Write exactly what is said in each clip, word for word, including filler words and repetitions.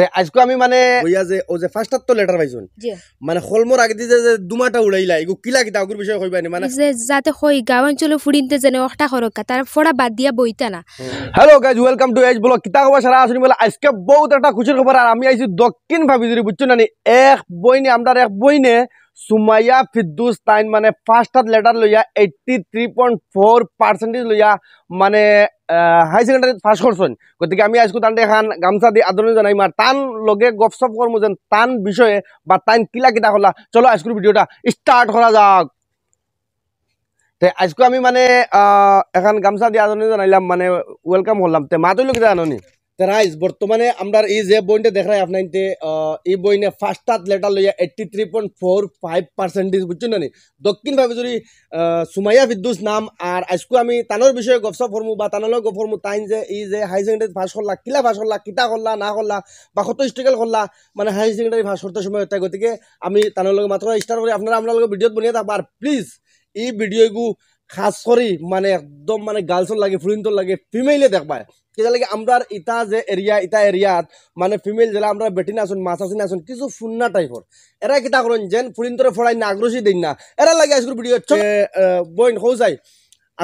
তে আইজকু আমি মানে বইয়া যে, ও যে first-ত তো letter পাইছইন, জি। মানে কলমর আগেদি যে, যে দুমাটা উড়াইলা, ইগু কিলা কিতা অগুর বিষয়ে কইবানি? মানে এই যে যাতে কই গাঁও অঞ্চলর ফুড়িন্তে যেন অখটা করউক্কা, তারা ফড়া বাদ দিয়া বইতা না। Hello guys, welcome to H Vlog। কিতা খবর সারা আছইন? বলে আইজকে বউত একটা খুশির খবর, আর আমি আইছি দক্ষিণ ভাবিজুরি, বুঝছো না নি? এক বইনে, আমরার এক বইনে সুমাইয়া ফিরদৌস তাইন মানে first-ত letter লইয়া eighty three point four percentage লইয়া মানে, আহ, high secondary পাস করছইন। গতিকে আমি আইজকু তানরে এখান গামছা দি আদরণি জানাইমু, আর তান লগে গপসপ করমু যেন তান বিষয়ে বা তাইন কিলা কিতা করলা। চলো আইজকুর video-টা start করা যাক। তে আইজকু আমি মানে, আহ, এখান গামছা দি আদরণি জানাইলাম, মানে welcome করলাম। তে মাত অইলো কিতা জানো নি? তে রাইজ, বর্তমানে আমরার ই যে বইনটা দেখরায় আপনাইন্তে, আহ, ই বইনে first-ত letter লইয়া eighty three point four five percentage, বুঝছো না নি? দক্ষিণ ভাবিজুরি, আহ, সুমাইয়া ফিরদৌস নাম। আর আইজকু আমি তানর বিষয়ে গপসপ করমু বা তানর লগে গপ করমু, তাইন যে ই যে high secondary পাস করলা, কিলা পাস করলা, কিতা করলা, না করলা, বা কত struggle করলা, মানে high secondary পাস করতে সময় অইতা। গতিকে আমি তানর লগে মাত্র start করি, আপনারা আমরার লগে video-ত বনিয়া থাকবা। আর please, ই video ইগু খাস করি মানে একদম মানে girls-র লাগি, ফুড়িন্তর লাগি, female-এ দেখবা। কিতা লাগি আমরার ইতা যে area, ইতা area-ত মানে female যেলা আমরার বেটিন আছইন, মাছ আছইন আছইন, কিছু ফুন্না type-র। এরা কিতা করইন, যেন ফুড়িন্তরে ফড়াইন না, আগ্রহী দেইন না। এরার লাগি আইজকুর video। এ, এ, বইন, কও চাই,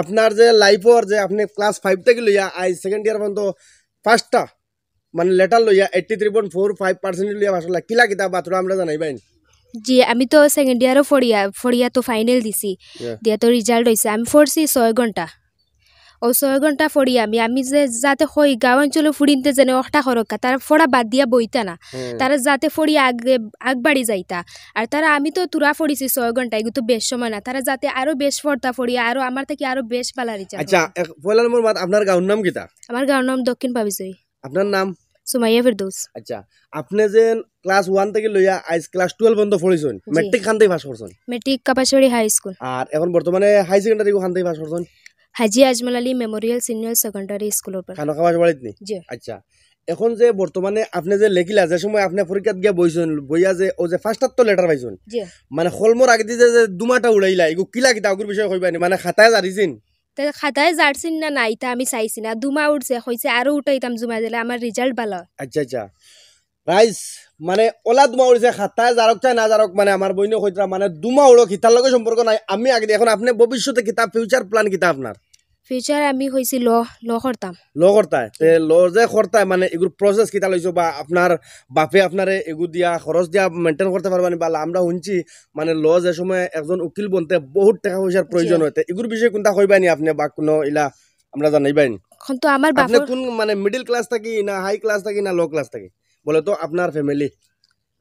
আপনার যে life-র যে আপনে class five থাকি লইয়া আইজ second year পর্যন্ত পাঁচটা মানে letter লইয়া eighty three point four five percent লইয়া পাস করলা, কিলা কিতা বা থুড়া আমরা জানাইবাইন। জি, আমি তো second year-ও ফড়িয়া, ফড়িয়া তো final দিছি। Yeah। দিয়া তো result অইছে। আমি ফড়ছি ছয় ঘন্টা। অউ ছয় ঘন্টা ফড়ি আমি, আমি যে যাতে কই গাঁও অঞ্চলর ফুড়িন্তে যেন অখটা করউক্কা, তারা ফড়া বাদ দিয়া বইতা না। হুম। তারা যাতে ফড়ি আগে, আগবাড়ি যাইতা। আর তারা, আমি তো থুড়া ফড়ছি ছয় ঘন্টা, ইগু তো বেশ সময় না। তারা যাতে আরো বেশ ফড়তা ফড়িয়া, আরো আমার থাকি আরো বেশ ভালা result আচ্ছা, করতা। এক, পয়লা নম্বর মাত, আপনার গাঁওর নাম কিতা? আমার গাঁওর নাম দক্ষিণ ভাবিজুরি। আপনার নাম? সুমাইয়া ফেরদৌস। আচ্ছা, আপনে যে class one থাকি লইয়া আইজ class twelve পর্যন্ত ফড়ছইন, জি। Matric খান থাকি পাস করছইন? Matric কাপাসবাড়ি high school। আর এখন বর্তমানে high secondary খান থাকি পাস করছইন? হাজী Ajmal Ali Memorial Senior Secondary School-র পর। খানো কাপাসবাড়িত নি? জি। আচ্ছা, এখন যে বর্তমানে আপনে যে লেখিলা, যে সময় আপনে পরীক্ষাত গিয়া বইছইন, বইয়া যে, অউ যে first-ত তো letter পাইছইন, জি। মানে কলমর আগেদি যে, যে দুমাটা উড়াইলা, ইগু কিলা কিতা অগুর বিষয়ে কইবানি, মানে খাতায় জারিছইন? তে খাতায় জারছইন না, না, ইতা আমি চাইছি না। দুমা উঠছে, কইছে আরো উঠাইতাম জুমা দিলে আমার result ভালা অয়। আচ্ছা, আচ্ছা। রাইজ, মানে অলা দুমা উঠছে, খাতায় জারক চাই না জারক, মানে আমার বইনে কইতরা, মানে দুমা উড়ক, ইতার লগে সম্পর্ক নাই। আমি আগে দি-, এখন আপনে ভবিষ্যতে কিতা, future plan কিতা আপনার? Future আমি কইছি law, law করতাম। Law করতায়? তে law যে করতায়, মানে ইগুর process কিতা লইছো বা আপনার বাপে আপনারে ইগু দিয়া, খরচ দিয়া maintain করতে পারবানি? বালা আমরা হুনছি, মানে law যে সময় একজন উকিল বনতে বহুত টেকা পয়সার প্রয়োজন জি। অয়, তে ইগুর বিষয়ে কুনতা কইবানি আপনে বা কুনু ইলা আমরা জানাইবানি? এখন তো আমার আপনে বাপর কুন মানে middle class থাকি না high class থাকি না low class থাকি? বলে তো আপনার family।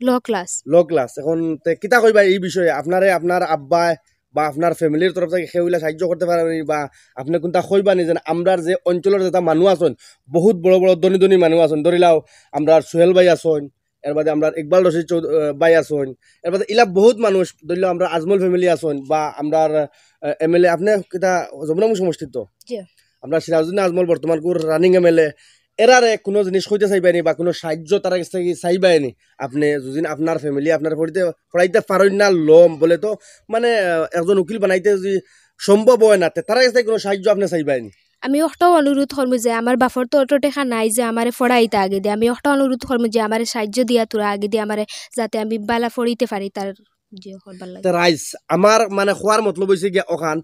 Low class। Low class। এখন তে কিতা কইবা ই বিষয়ে? আপনারে আপনার আব্বায় বা আপনার family-র তরফ থাকি কেউ ইলা সাহায্য করতে পারবানি বা আপনে কুনতা কইবানি যেন আমরার যে অঞ্চলর যেতা মানুষ আছইন, বহুত বড় বড় ধনী ধনী মানুষ আছইন, ধরিলাও আমরার সোহেল ভাই আছইন, এর বাদে আমরার ইকবাল রশিদ চৌধ-, আহ, ভাই আছইন, এর বাদে ইলা বহুত মানুষ, ধরিলাও আমরার আজমল family আছইন বা আমরার, আহ, MLA, আপনে কিতা যমুনামুখ সমষ্টিত তো? জি। আমরার সিরাজউদ্দিন আজমল বর্তমান কুর running MLA, এরারে কুনু জিনিস কইতে চাইবানি বা কুনু সাহায্য তারার গেছ থাকি চাইবানি? আপনে যুদি আপনার family আপনারে পড়িতে, পড়াইতে পারইন না, law বলে তো মানে, আহ, একজন উকিল বানাইতে যুদি সম্ভব অয় না, তে তারার গেছ থাকি কুনু সাহায্য আপনে চাইবানি? আমি অখটাউ অনুরোধ করমু যে আমার বাপর তো অত টেকা নাই যে আমারে পড়াইতা আগে দি। আমি অখটাউ অনুরোধ করমু যে আমারে সাহায্য দিয়া থুড়া আগে দি আমারে, যাতে আমি ভালা পড়িতে পারি তার জি, অখন ভালা লাগে। তে রাইজ, আমার মানে কওয়ার মতলব অইছে গিয়া অখান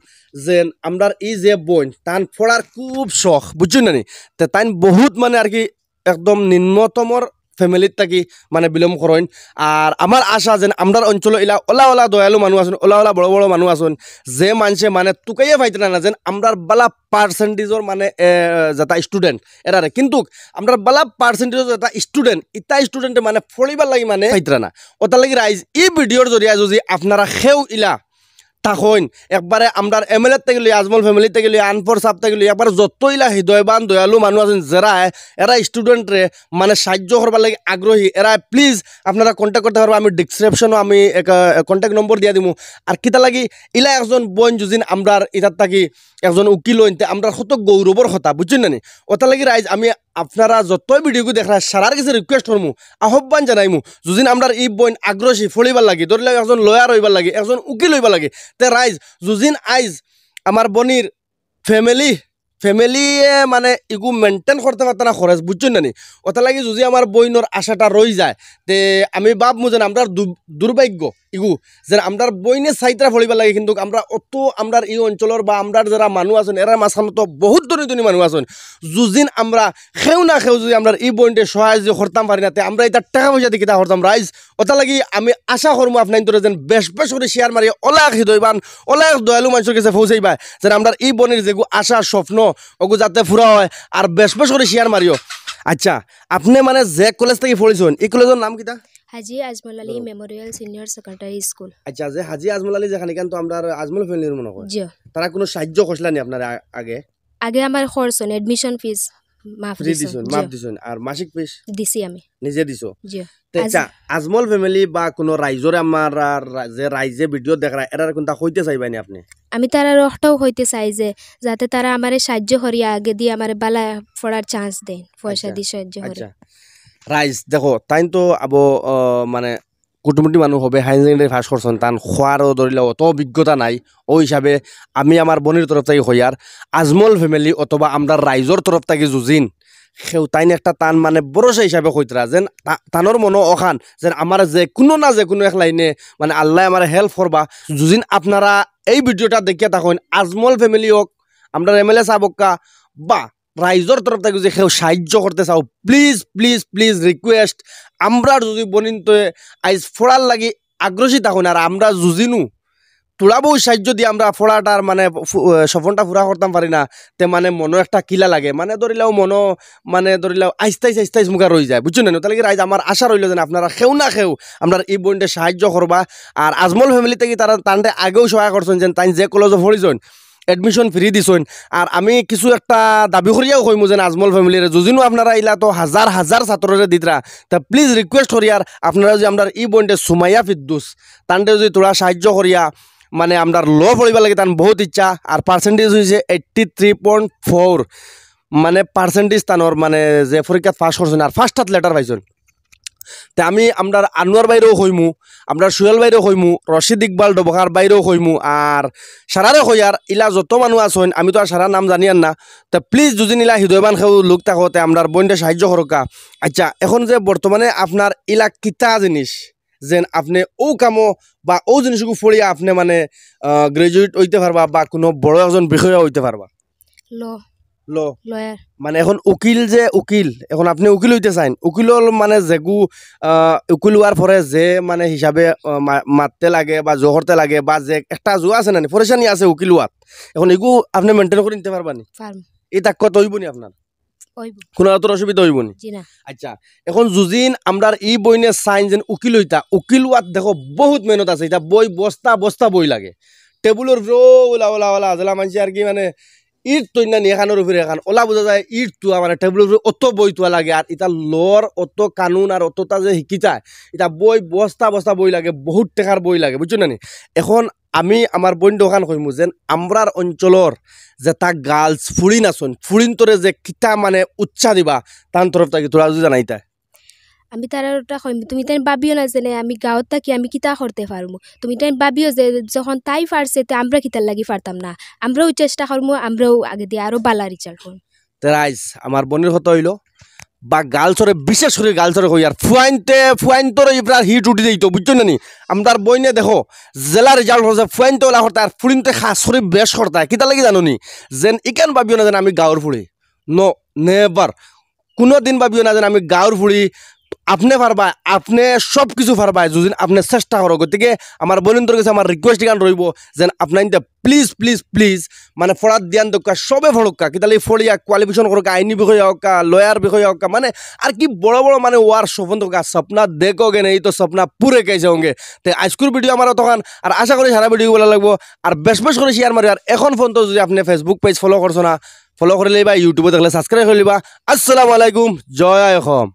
যে আমরার ই যে বইন, তান পড়ার খুব শখ, বুঝছইন না নি? তে তাইন বহুত মানে আর কি একদম নিম্নতমর family থাকি মানে belong করইন। আর আমার আশা যেন আমরার অঞ্চলো ইলা অলা অলা দয়ালু মানুষ আছইন, অলা অলা বড় বড় মানুষ আছইন, যে মানষে মানে তুকাইয়া পাইতরা না, যেন আমরার বালা percentage-র মানে, এ, যেতা student এরারে, কিন্তুক আমরার বালা percentage-র যেতা student, ইতা student-এ মানে পড়িবার লাগি মানে পাইতরা না। অতার লাগি রাইজ, ই video-র জরিয়া যুদি আপনারা কেউ ইলা থাকইন, একবারে আমরার MLA থাকি লইয়া, আজমল family থাকি লইয়া, আনফর সাব থাকি লইয়া, একবারে যত ইলা হৃদয়বান দয়ালু মানুষ আছইন, যেরা এরা student-রে মানে সাহায্য করবার লাগি আগ্রহী, এরা please আপনারা contact করতে পারবা। আমি description-ও আমি এক, আহ, contact নম্বর দিয়া দিমু। আর কিতা লাগি ইলা একজন বইন যুদি আমরার ইতার থাকি একজন উকিল অইন, তে আমরার কত গৌরবর কথা, বুঝছইন না নি? অতার লাগি রাইজ, আমি আপনারা যতই video-গু দেখরা, সারার গেছে request করমু, আহ্বান জানাইমু, যুদি আমরার ই বইন আগ্রহী পড়িবার লাগি, ধরিলাও একজন lawyer অইবার লাগি, একজন উকিল অইবার লাগি, তে রাইজ, যুদি আইজ আমার বইনর family ফ্যামিলিয়ে মানে ইগু মেইনটেইন করতে পারতা না খরচ, বুঝছইন না নি? ওটা লাগি যদি আমার বইনর আশাটা রই যায়, তে আমি ভাবমু যেন আমরার দু-, দুর্ভাগ্য ইগু, যেন আমরার বইনে চাইত্রা পড়িবার লাগি, কিন্তু আমরা অত আমরার ই অঞ্চলর বা আমরার যেরা মানুষ আছইন, এরার মাঝখানো তো বহুত ধনী ধনী মানুষ আছইন। যুদিন আমরা কেউ না কেউ যদি আমরার ই বইনরে সাহায্য করতাম পারি না, তে আমরা ইতা টেকা পয়সা দি কিতা করতাম রাইজ? ওটা লাগি আমি আশা করমু আপনাইন্তরে যেন বেশ বেশ করি শেয়ার মারি অলা এক হৃদয়বান, অলা এক দয়ালু মানষর গেছে পৌঁছাইবা, যেন আমরার ই বইনর যেগু আশা স্বপ্ন ওগু যাতে পুরা হয়, আর বেশ বেশ করি শেয়ার মারিও। আচ্ছা, আপনে মানে যে কলেজ থাকি পড়ছইন, ই কলেজর নাম কিতা? হাজী আজমল আলী হুম। Memorial senior secondary school. আচ্ছা, যে হাজী আজমল আলী যেখান, ইখান তো আমরার আজমল ফ্যামিলির মনে হয়। জি। তারা কোনো সাহায্য করছিলা নি আপনারে আ-, আগে? আগে আমার খরচ অন, অ্যাডমিশন ফিস মাফ ফ্রি দিছইন। দিছইন, জি। মাফ দিছইন। আর মাসিক ফিস? দিছি আমি। নিজে দিছো? জি। তে আজ- আচ্ছা, আজমল ফ্যামিলি বা কোনো রাইজরে আমার আর রা-, যে রাইজে ভিডিও দেখরা, এরারে কুনতা কইতে চাইবা নি আপনে? আমি তারারে অটাও কইতে চাই যে যাতে তারা আমারে সাহায্য করিয়া আগেদি আমারে বালা পড়ার চান্স দেইন, পয়সা আচ্ছা, দি সাহায্য করি। আচ্ছা। রাইজ, দেখো, তাইন তো আবো, আহ, মানে কুটুমুটি মানুষ হবে, হায়ার সেকেন্ডারি পাস করছইন, তান খোয়ারও ধরিলা অত অভিজ্ঞতা নাই। ওই হিসাবে আমি আমার বইনর তরফ থাকি কইয়ার, আজমল ফ্যামিলি অথবা আমরার রাইজর তরফ থাকি যুদিন কেউ তাইন একটা তান মানে ভরসা হিসাবে কইতরা, যেন তা-, তানর মনো অখান, যেন আমার যে কোনো না যে কোনো এক লাইনে মানে আল্লায় আমারে হেল্প করবা। যুদিন আপনারা এই ভিডিওটা দেখিয়া থাকইন, আজমল ফ্যামিলি হোক, আমরার এমএলএ সাব হোক্কা, বা রাইজর তরফ থাকি যদি কেউ সাহায্য করতে চাও, প্লিজ, প্লিজ, প্লিজ রিকোয়েস্ট, আমরার যদি বইনতে আইজ পড়ার লাগি আগ্রহী থাকইন, আর আমরা যুদিনু থুড়া বউ সাহায্য দি আমরা পড়াটার মানে ফু-, আহ, স্বপ্নটা পুরা করতাম পারি না, তে মানে মনো একটা কিলা লাগে, মানে ধরিলাও মনো, মানে ধরিলাও আস্তে আস্তে আস্তে আস্তে মুখা রই যায়, বুঝছো না? তাহলে কি রাইজ আমার আশা রইল যেন আপনারা কেউ না কেউ আমরার ই বইনরে সাহায্য করবা। আর আজমল ফ্যামিলি থাকি তারা তানরে আগেও সহায় করছইন, যেন তাইন যে কলেজো পড়ছইন, অ্যাডমিশন ফ্রি দিছইন। আর আমি কিছু একটা দাবি করিয়াও কইমু যেন আজমল ফ্যামিলিরে, যুদিনু আপনারা ইলা তো হাজার হাজার ছাত্ররে দিতরা, তা প্লিজ রিকোয়েস্ট করিয়ার আপনারা যদি আমরার ই বইনরে সুমাইয়া ফিদ্দুস, তানরে যদি থুড়া সাহায্য করিয়া, মানে আমরার ল পড়িবার লাগি তান বহুত ইচ্ছা, আর পার্সেন্টেজ অইছে এইট্টি থ্রি পয়েন্ট ফোর, মানে পার্সেন্টেজ তানর, মানে যে পরীক্ষাত পাস করছইন আর ফার্স্ট হাত লেটার পাইছইন। তে আমি আমরার আনোয়ার ভাইরেও কইমু, আমরার সোহেল ভাইরেও কইমু, রশিদ ইকবাল ডবকার ভাইরেও কইমু, আর সারারে কইয়ার, ইলা যত মানুষ আছইন, আমি তো আর সারার নাম জানিয়ার না। তে প্লিজ যুদিন ইলা হৃদয়বান কেউ লোক থাকো, তে আমরার বইনরে সাহায্য করউক্কা। আচ্ছা, এখন যে বর্তমানে আপনার ইলা কিতা জিনিস, যেন আপনে অউ কামো বা অউ জিনিসগু পড়িয়া আপনে মানে, আহ, গ্রাজুয়েট অইতে পারবা বা কোনো বড় একজন বিষয়া অইতে পারবা? ল। ল। লয়ার। মানে এখন উকিল যে উকিল, এখন আপনে উকিল অইতে চাইন, উকিল অইল মানে যেগু, আহ, উকিল অওয়ার পরে যে মানে হিসাবে, আহ, মা-, মাততে লাগে বা জো করতে লাগে বা যে একটা জো আছে না নি, পরেশানি আছে উকিল অওয়াত, এখন ইগু আপনে মেইনটেইন করি নিতে পারবা নি? পারমু। ই তাকত অইবো নি আপনার? অইবো। কোনো ধরনের অসুবিধা অইবো নি? জি না। আচ্ছা, এখন যুদিন আমরার ই বইনে চাইন যেন উকিল অইতা, উকিল অওয়াত দেখো বহুত মেহনত আছে, ইতা বই বস্তা বস্তা বই লাগে, টেবুলর উপরে অলা অলা অলা যেলা মানষে আর কি মানে ইট তৈন না নি, এখানোর উপরে এখান, অলা বুঝা যায় ইট তুয়া, মানে টেবুলর উপরে অত বই তুয়া লাগে, আর ইতা লর অত কানুন আর অততা যে হিকিতায়, ইতা বই বস্তা বস্তা বই লাগে, বহুত টেকার বই লাগে, বুঝছো না নি? এখন আমি আমার বইনরে অখান কইমু যেন আমরার অঞ্চলর যেতা গার্লস ফুড়িন আছইন, ফুড়িনতরে যে কিতা মানে উৎসাহ দিবা, তান তরফ থাকি থুড়া যুদি জানাইতা। আমি তারারে অটা কইমু, তুমি তাইন ভাবিও না যেন আমি গাঁওত থাকি আমি কিতা করতে পারমু। তুমি তাইন ভাবিও যে যখন তাই পারছে, তে আমরা কিতার লাগি পারতাম না? আমরাও চেষ্টা করমু, আমরাও আগেদি আরো বালা রেজাল্ট করমু। তে রাইজ, আমার বইনর কথা অইলো, বা গার্লসরে, বিশেষ করি গার্লসরে কইয়ার, ফুয়াইনতে, ফুয়াইনতর ইবরার হিট উঠি যাইতো, বুঝছো না নি? আমরার বইনে দেখো, যেলা রেজাল্ট করছে, ফুয়াইনতে অলা করতায়, আর ফুড়িনতে খাস করি বেশ করতায়। কিতার লাগি জানো নি? যেন ইখান ভাবিও না যেন আমি গাঁওর ফুড়ি। No, never। কোনো দিন ভাবিও না যেন আমি গাঁওর ফুড়ি। আপনে পারবায়, আপনে সব কিছু পারবায়, যুদি আপনে চেষ্টা করো। গতিকে আমার বইনতর গেছে আমার রিকোয়েস্ট ইখান রইবো যেন আপনাইনতে প্লিজ, প্লিজ, প্লিজ, মানে পড়াত ধ্যান দেউক্কা, সবে পড়উক্কা, কিতালে পড়িয়া কোয়ালিফিকেশন করউক্কা, আইনি বিষয়া অউক্কা, লয়ার বিষয়া অউক্কা, মানে আর কি বড় বড় মানে অওয়ার স্বপ্ন দেউক্কা, সপনা দেখোগে নেই তো সপনা পুরে কেসে হোঙ্গে। তে আইজকুর ভিডিও আমার অতখান, আর আশা করি সারা ভিডিও ভালা লাগবো, আর বেশ বেশ করি শেয়ার মারি, আর এখন পর্যন্ত যুদি আপনে Facebook পেজ ফলো করছো না, ফলো করি লইবা, YouTube দেখলে সাবস্ক্রাইব করি লইবা। আসসালামু আলাইকুম, জয় আই অসম।